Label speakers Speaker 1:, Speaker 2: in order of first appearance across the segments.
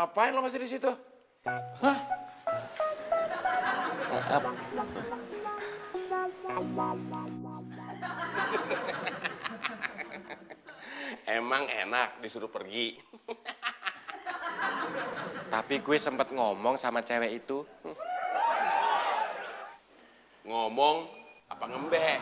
Speaker 1: Ngapain lo masih di situ? Hah? Emang enak disuruh pergi.
Speaker 2: Tapi gue sempet ngomong sama cewek itu.
Speaker 1: Ngomong apa ngembek?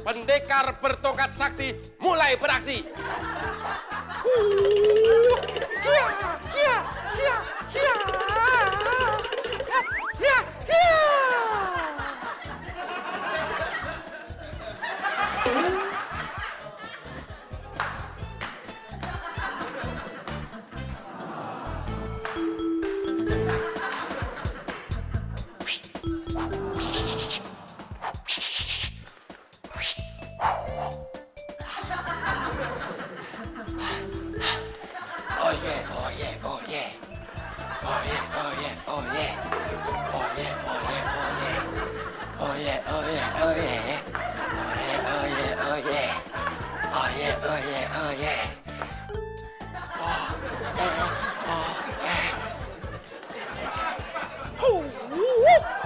Speaker 1: Pendekar bertongkat sakti mulai beraksi.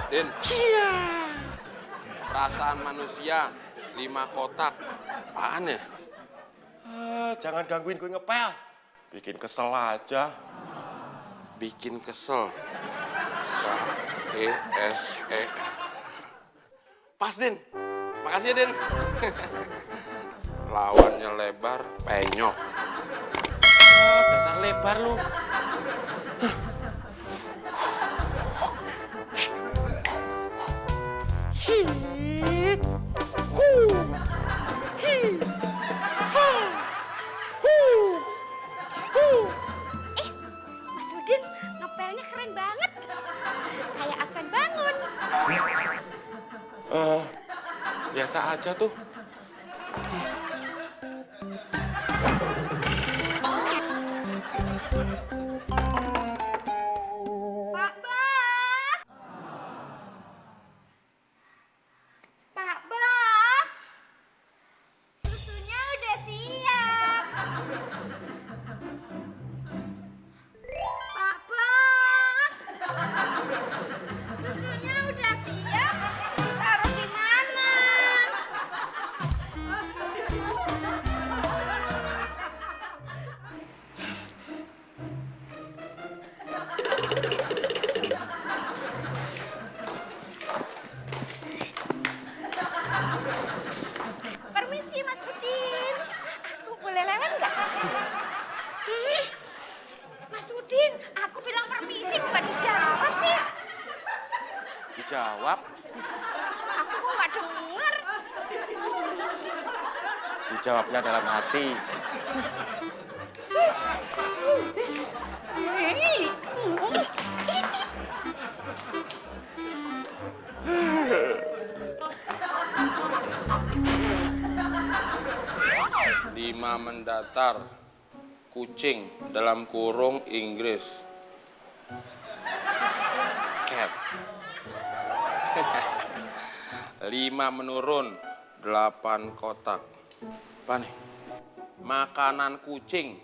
Speaker 1: Din, perasaan manusia 5 kotak, apaan ya?
Speaker 2: Jangan gangguin gue ngepel. Bikin kesel aja.
Speaker 1: Bikin kesel. K-E-S-E-L. Pas, Din. Makasih ya, Din. Lawannya lebar, penyok.
Speaker 2: Dasar lebar lu.
Speaker 3: Mas Udin ngepelnya keren banget. Kayak akan bangun.
Speaker 2: Biasa aja tuh.
Speaker 3: Pak Bos. Pak Bos. Susunya udah siap. Pak Bos. Susunya udah siap. Taruh di mana? Permisi Mas Udin. Aku boleh lewat nggak? Mas Udin, aku bilang permisi bukan dijawab sih.
Speaker 2: Dijawab.
Speaker 3: Aku kok nggak denger.
Speaker 2: Dijawabnya dalam hati.
Speaker 1: Lima mendatar, kucing dalam kurung Inggris. Cat. 5 menurun, 8 kotak. Apa nih? Makanan kucing.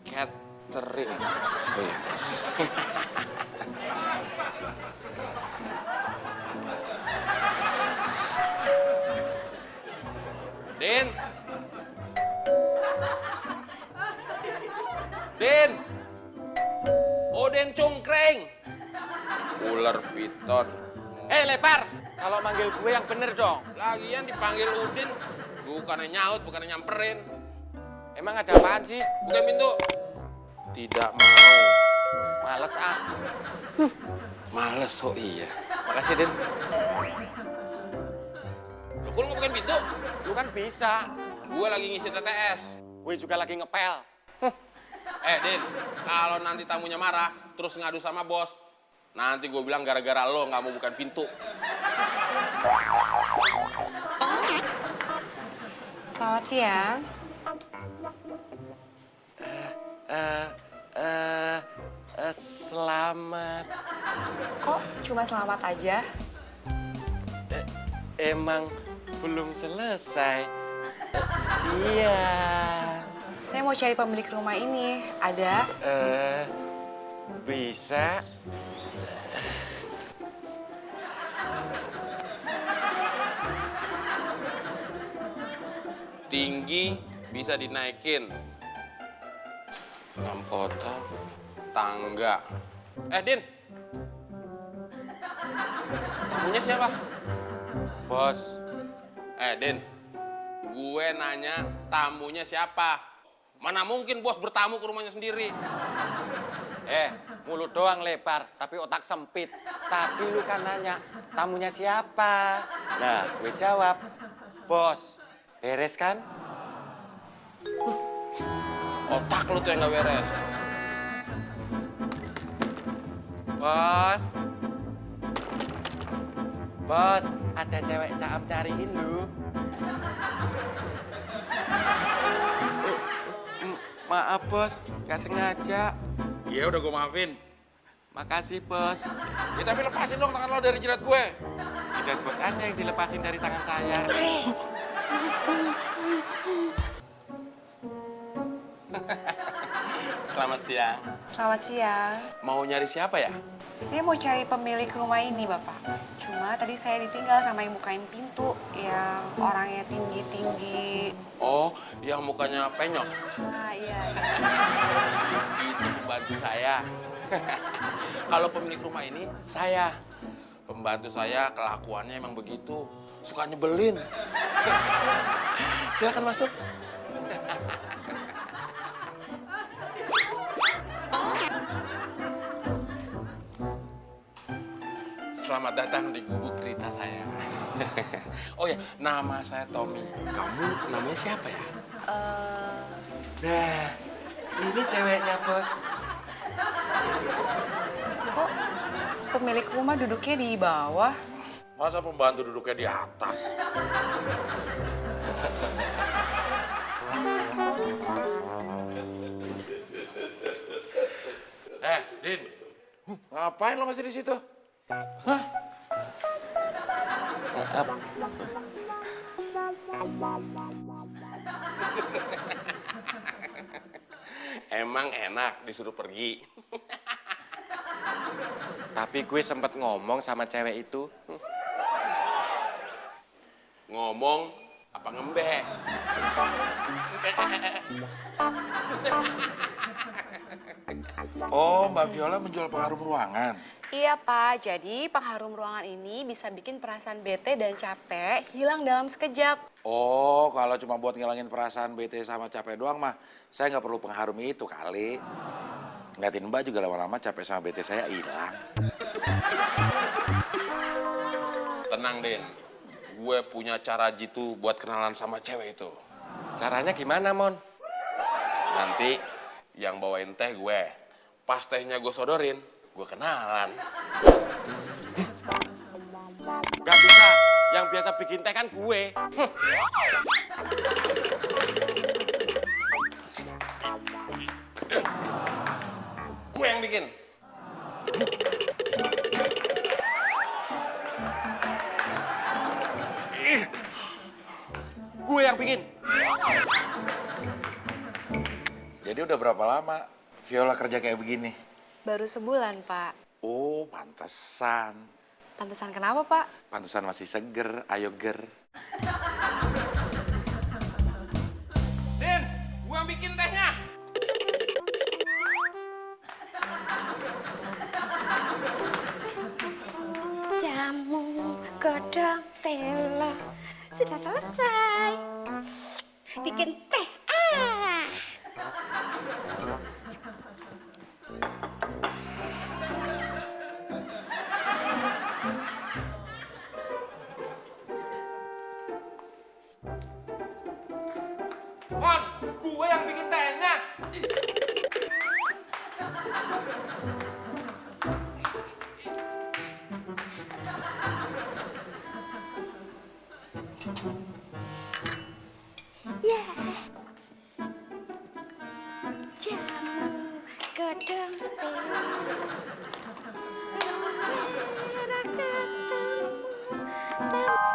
Speaker 1: Catering. Bebas. Din. Din. Odin cungkring. Ular piton.
Speaker 2: Lebar. Kalau manggil gue yang bener dong.
Speaker 1: Lagian dipanggil Udin, bukannya nyaut, bukannya nyamperin.
Speaker 2: Emang ada apaan sih?
Speaker 1: Bukan pintu. Tidak mau.
Speaker 2: Males ah.
Speaker 1: Males, oh iya.
Speaker 2: Makasih, Din.
Speaker 1: Loh, kok lu nggak bukan pintu?
Speaker 2: Lu kan bisa.
Speaker 1: Gue lagi ngisi TTS.
Speaker 2: Gue juga lagi ngepel.
Speaker 1: Din, kalau nanti tamunya marah, terus ngadu sama bos, nanti gue bilang gara-gara lo nggak mau bukan pintu.
Speaker 4: Selamat siang.
Speaker 2: Selamat.
Speaker 4: Kok cuma selamat aja?
Speaker 2: Emang belum selesai. Siang.
Speaker 4: Saya mau cari pemilik rumah ini. Ada?
Speaker 2: Bisa.
Speaker 1: Tinggi bisa dinaikin. 6 kotak, tangga. Din. Tamunya siapa?
Speaker 2: Bos.
Speaker 1: Din. Gue nanya tamunya siapa? Mana mungkin bos bertamu ke rumahnya sendiri?
Speaker 2: Mulut doang lebar, tapi otak sempit. Tadi lu kan nanya, tamunya siapa? Nah, gue jawab, bos. Beres kan?
Speaker 1: Otak lu tuh yang gak beres.
Speaker 2: Bos. Bos, ada cewek cakep nyariin lu. Maaf bos, gak sengaja.
Speaker 5: Iya udah gue maafin.
Speaker 2: Makasih bos.
Speaker 5: Ya tapi lepasin dong tangan lo dari jidat gue.
Speaker 2: Jidat bos aja yang dilepasin dari tangan saya.
Speaker 1: Selamat siang.
Speaker 4: Selamat siang.
Speaker 1: Mau nyari siapa ya?
Speaker 4: Saya mau cari pemilik rumah ini, Bapak. Cuma tadi saya ditinggal sama yang bukain pintu. Yang orangnya tinggi-tinggi.
Speaker 1: Oh, yang mukanya penyok.
Speaker 4: Ah, iya.
Speaker 1: Itu pembantu saya. Kalau pemilik rumah ini, saya. Pembantu saya kelakuannya emang begitu. Suka nyebelin. Silakan masuk. Selamat datang di gubuk cerita saya. Oh ya, nama saya Tommy. Kamu namanya siapa ya?
Speaker 2: Nah, ini ceweknya bos.
Speaker 4: Kok pemilik rumah duduknya di bawah?
Speaker 5: Masa pembantu duduknya di atas? Din, ngapain lo masih di situ? Hah?
Speaker 1: Emang enak disuruh pergi.
Speaker 2: Tapi gue sempet ngomong sama cewek itu.
Speaker 1: Ngomong apa ngembek?
Speaker 5: Oh, Mbak Viola menjual pengharum ruangan.
Speaker 4: Iya, Pak. Jadi pengharum ruangan ini bisa bikin perasaan bete dan capek hilang dalam sekejap.
Speaker 5: Oh, kalau cuma buat ngilangin perasaan bete sama capek doang mah, saya nggak perlu pengharum itu kali. Ngeliatin Mbak juga lama-lama capek sama bete saya hilang.
Speaker 1: Tenang, Den. Gue punya cara jitu buat kenalan sama cewek itu.
Speaker 2: Caranya gimana, Mon?
Speaker 1: Nanti yang bawain teh gue. Pas tehnya gue sodorin, gue kenalan.
Speaker 2: Gak bisa. Yang biasa bikin teh kan gue.
Speaker 1: Gue yang bikin.
Speaker 2: Gue yang bikin.
Speaker 5: Jadi udah berapa lama Viola kerja kayak begini?
Speaker 4: Baru sebulan, Pak.
Speaker 5: Oh, pantesan.
Speaker 4: Pantesan kenapa, Pak?
Speaker 5: Pantesan masih seger, ayo ger.
Speaker 1: Den, gue yang bikin tehnya.
Speaker 3: Jamu godong tela sudah selesai. Bikin teh.
Speaker 2: Mon, gue yang bikin tehnya.
Speaker 3: Jamu kadang sudah ketemu.